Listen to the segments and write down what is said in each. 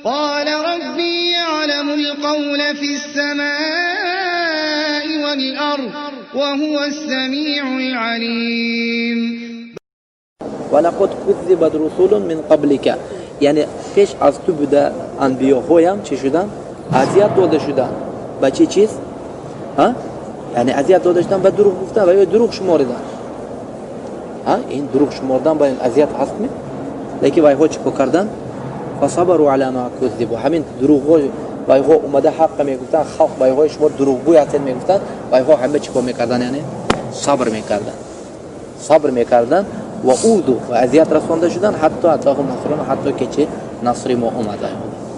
قال ربي يعلم القول في السماء والأرض وهو السميع العليم. ولقد كذبت رسل من قبلك، یعنی پیش از تو بوده انبیاهایم چی شدن؟ اذیت داده شدن. به چه چیز؟ ها؟ یعنی اذیت داده شدن به دروغ گفتن و یا دروغ شماردن. ها؟ این دروغ شماردن با این اذیت هست می؟ لیکن وایها چیکار کردن؟ فصبروا علی ما كذبوا. همین دروغ وایها اومده حق میگفتن، خلق وایهای شما دروغگوی هستید میگفتن، وایها همه چیکار میکردن؟ یعنی صبر میکردن، صبر میکردن و اودو و اذیت رسانده شدن حتی اتاهم نصرنا، حتی که چه نصر ما اومد.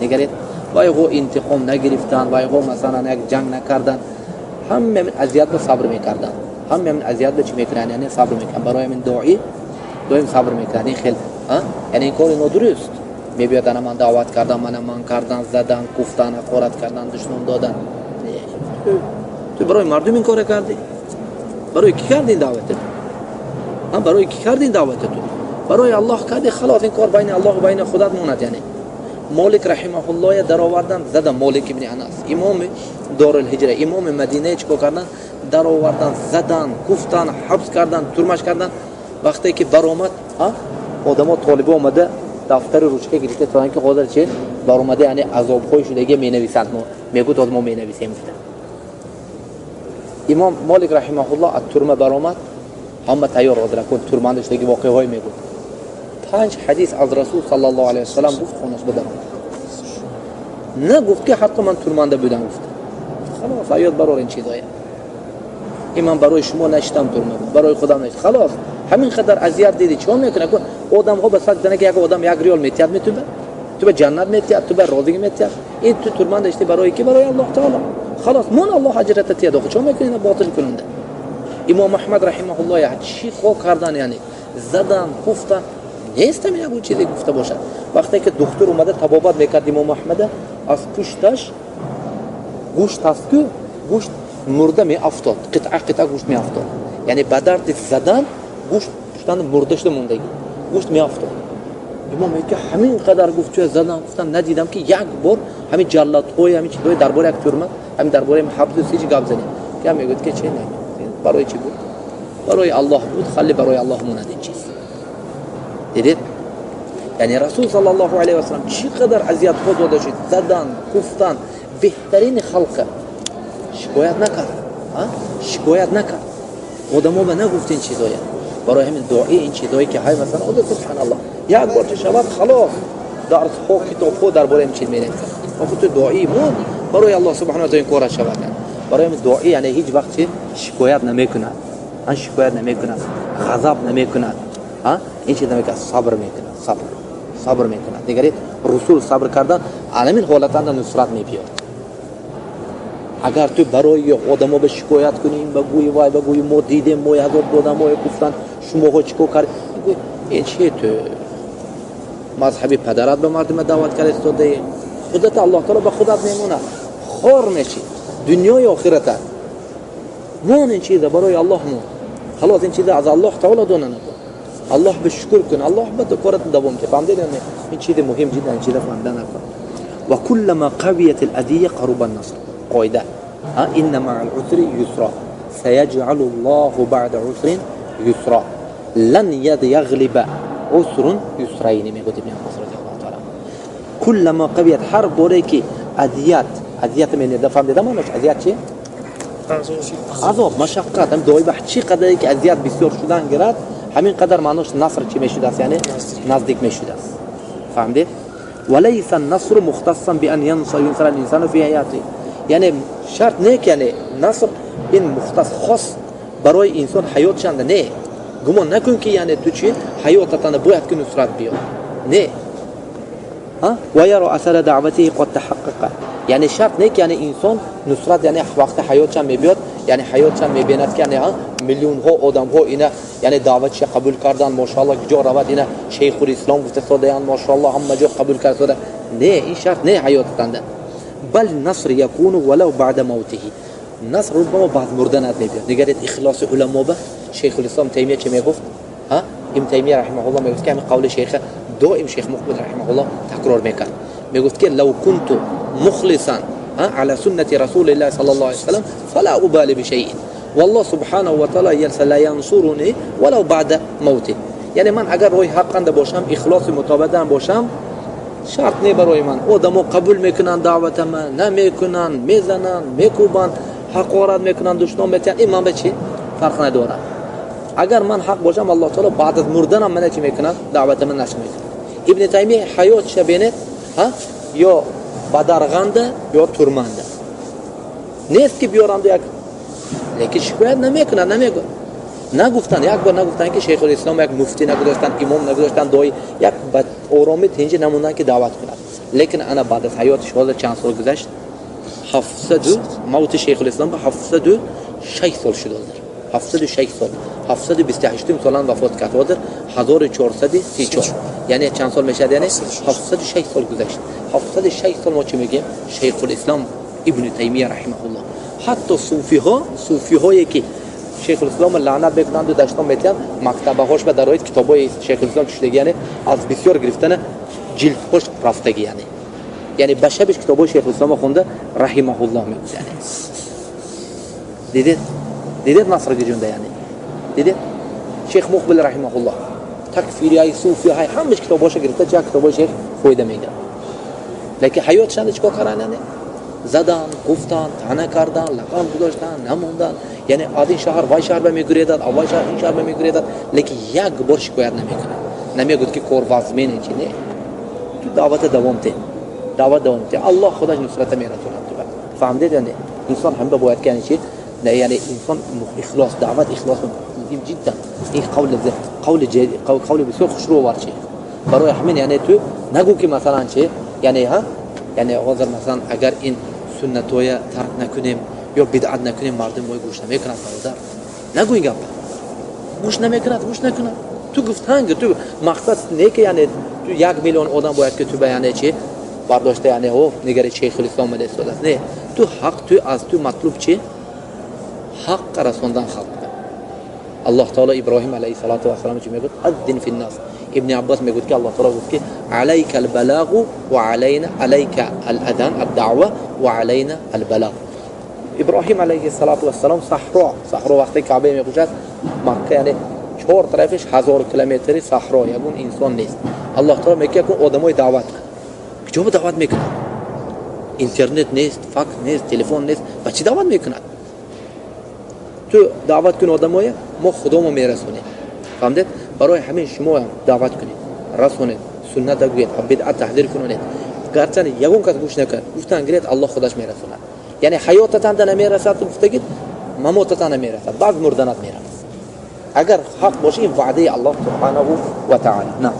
نگرید وایها انتقام نگرفتن، وایها مثلا یک جنگ نکردن، همه من اذیت به صبر میکردن، همه من اذیت به چی میکنن؟ یعنی صبر میکنن. برای من دعایی دائم صبر میکنن. این خیلی یعنی این کار نادرست میبیاد، انا من دعوت کردم، من کردن، زدن، کوفتن، حقارت کردن، دشنام دادن. تو برای مردم این کار کردی؟ برای کی کردی این دعوت؟ ها، برای کی کردی این دعوت تو؟ برای الله کردی، خلاص این کار بین الله و بین خودت ماند. یعنی مالک رحمه الله در آوردن زدن، مالک ابن انس امام دارالهجره، امام مدینه، چیکار کردن؟ در آوردن، زدن، کوفتن، حبس کردن، ترمش کردن. وقتی که برآمد، ها، آدما طالبه آمده دفتر روچکه گرفته تا اینکه قادر چه برآمده، یعنی عذاب‌های شدگی می‌نویسند، ما میگو تا ما می‌نویسیم. امام مالک رحمه الله از ترمه برآمد، همه تیار حاضر کن ترمندش دیگه واقعه های میگفت. 5 حدیث از رسول صلی الله علیه و سلم گفت، خونش بدم نه گفت که حتی من ترمنده بودم، گفت خلاص یاد برار این چیزای این من برای شما نشتم ترمه، برای خودم نشتم. خلاص همین قدر اذیت دیدی چون میکنه کن آدم ها به صد زنه که یک آدم یک ریال میتید میتونه تو به جنت میتید، تو به راضی میتید، این تو ترمنده اشتی برای کی؟ برای الله تعالی. خلاص من الله اجرت تیاد چون میکنه باطل کننده. امام احمد رحمه الله چی کار کردن؟ یعنی زدن، کوفتن، نیستم یک چیزی گفته باشد. وقتی که دکتر اومده طبابت میکرد امام احمد، از پشتش گوشت هست که گوشت مرده می افتاد، قطعه قطعه گوشت می افتاد. یعنی به درد زدن گوشت پشتن مرده شده موندگی، گوشت می افتاد. امام میگه همین قدر گفت چه زدن گفتن ندیدم که یک بار همین جلادهای همین چیزای درباره یک ترمه، همین درباره حبس هیچ گپ زنی که میگه که چه نه برای چی بود؟ برای الله بود، خلی برای الله موند این چیز. دیدید؟ یعنی رسول صلی الله علیه و سلم چقدر اذیت خود داده شد، زدن، کوفتن، بهترین خلق شکایت نکرد، شکایت نکرد. آدم‌ها به نگفت این چیزای. برای همین دعای این چیزایی که های مثلا آدم سبحان الله یک بار چه شود خلاص درس ها کتاب ها درباره این چیز می‌نویسند. آخه تو دعای مون برای الله سبحانه و تعالی این کار شود. برای همین دعای یعنی هیچ وقت شکایت نمی‌کند، شکایت نمی‌کند، غضب نمی‌کند، این چیز نمی‌کند، صبر می‌کند، صبر صبر می‌کند. دیگری رسول صبر کردن همین حالت نصرت می‌بیاد. اگر تو برای آدم‌ها به شکایت کنیم، بگویی وای، بگویی ما دیدیم، ما عذاب دادم، ما گفتن شما چیکار کرد، این چیه؟ تو مذهبی پدرت به مردم دعوت کرد استاده، خودت الله تعالی به خودت میمونه، خار میشی دنیای آخرت. مون این چیزه برای الله مون، خلاص این چیزه از الله تعالی دونه نکن، الله به شکر کن، الله به کارت دوام که فهمیدید؟ این چیز مهم جدا، این چیز فهمیدن نکن. و كلما قویت الأذية قرب النصر، قاعده ان مع العسر يسرا سيجعل الله بعد عسر يسرا لن يغلب عسر يسرين. میگه ابن عباس رضی الله تعالی كلما قویت، هر باره که اذیت، اذیت من فهمیدم معنیش اذیت چی؟ عذاب، مشقت. هم دعای به چی قدری که اذیت بسیار شدن گرفت، همین قدر معناش نصر چی میشده است؟ یعنی نزدیک میشده است. فهمیدید؟ وليس النصر مختصا بأن ينصر الإنسان في حياته. یعنی شرط نه که یعنی نصر این مختص خاص برای انسان حیات چنده، نه گمان نکن که یعنی تو چی حیاتتان باید که نصرت بیاد، نه. ها و یرا اثر دعوته قد تحقق. یعنی شرط نه که یعنی انسان نصرت یعنی وقت حیات چند میبیاد، یعنی حیات چند میبیند که یعنی میلیون ها آدم ها اینا یعنی دعوتش قبول کردن، ماشاءالله کجا رود اینا شیخ الاسلام گفته ساده، ماشاءالله همه جا قبول کرد ساده. نه این شرط نه حیاتتان. بل نصر يكون ولو بعد موته. نصر ربما بعد مردنت میبیاد. نگرید اخلاص علما به شیخ الاسلام تیمیه چه میگفت؟ ها ابن تیمیه رحمه الله میگفت که همین قول شیخ دائم شیخ مقبل رحمه الله تکرار میکرد. Мегуфт ки لو كنت مخلصا على سنة رسول الله صلى الله عليه وسلم فلا أبالي بشيء والله سبحانه وتعالى لا ينصرني ولو بعد موتي. یعنی من اگر روی حق باشم، اخلاص متابعت باشم، شرط نه برای من آدمو قبول میکنن دعوت من، نمیکنن، میزنن، میکوبن، حقارت میکنن، دشنام میتن، این من به چی فرق نداره. اگر من حق باشم الله تعالی بعد از مردنم من چی میکنن؟ دعوت من نشر میکنن. ابن تیمیه حیات بینید ها یا بدرغنده یا ترمنده نیست که بیارند یک، لیکن شکایت نمیکنن، نمیگن، نگفتن، یک بار نگفتن که شیخ الاسلام یک مفتی نگذاشتن، امام نگذاشتن، دایی یک به آرامی تنجی نموندن که دعوت کند. لیکن انا بعد از حیاتش حالا چند سال گذشت، 700 موت شیخ الاسلام به 706 سال شده، 706 سال، 728 سالان وفات کرد، حاضر 1434، یعنی چند سال میشه؟ یعنی 706 سال گذشت. 706 سال ما چی میگیم؟ شیخ الاسلام ابن تیمیه رحمه الله. حتی صوفی هایی که شیخ الاسلام لعنت میکنند و دشنام میتن، مکتبه هاش به درایت کتابای شیخ الاسلام چشتگی، یعنی از بسیار گرفتن جلد هاش رفتگی، یعنی به شبش کتابای شیخ الاسلام خونده رحمه الله میگه. یعنی دیدید نصر گجونده، یعنی دیدید شیخ مقبل رحمه الله تکفیری های صوفی های همش کتاباش گرفته، چه کتابای شیخ فایده میگیره. لیکن حیاتشان چیکار کردن؟ یعنی زدن، گفتن، طعنه کردن، لقب گذاشتن، نموندن، یعنی از این شهر وای شهر به میگریدن، وای شهر این شهر به میگریدن، لیکن یک بار شکایت نمیکنن، نمیگوید که کار وزمینه چی، نه، تو دعوت دوام ته، دعوت دوام ته، الله خودش نصرت میرسونه. فهمیدید؟ یعنی انسان هم باید که چی؟ نه، یعنی انسان اخلاص، دعوت اخلاص مهم جدا. این قول جدید، قول بسیار خوشرو ورچی برای همین. یعنی تو نگو که مثلا چی، یعنی ها، یعنی حاضر مثلا اگر این سنت‌های ترک نکنیم یا بدعت نکنیم مردم ما گوش نمیکنند. برادر نگو این گپ، گوش نمیکند، گوش نکنند. تو گفتن تو مقصد نه که یعنی تو 1 میلیون آدم باید که تو به یعنی چی برداشته، یعنی او نگره شیخ الاسلام است، نه، تو حق، تو از تو مطلوب چی؟ حق رسوندن خلق. الله تعالی ابراهیم علیه الصلاة والسلام چی میگه؟ اذن فی الناس. ابن عباس میگه که الله تعالی گفت که عليك البلاغ وعلينا عليك الاذان الدعوه وعلينا البلاغ. ابراهیم علیه الصلاة والسلام صحرا وقتی کعبه میکوشد مکه، یعنی چهار طرفش 1000 کیلومتری صحرا، یگون انسان نیست. الله تعالی میگه که آدمای دعوت کن. کجا دعوت میکنه؟ اینترنت نیست، فکس نیست، تلفن نیست، با چی دعوت میکند؟ تو دعوت کن آدمای، ما خدامو میرسونیم. فهمدید؟ برای همین شما هم دعوت کنید، رسونید، سنت بگوید، بدعت تحذیر کنید. گرچه یگون کس گوش نکرد، گفتن گرید الله خودش میرسوند. یعنی حیاتتان نمیرسد گفتگید، مماتتان نمیرسد، بعد مردنت میرسد. اگر حق باشه این وعده الله سبحانه و تعالی. نه.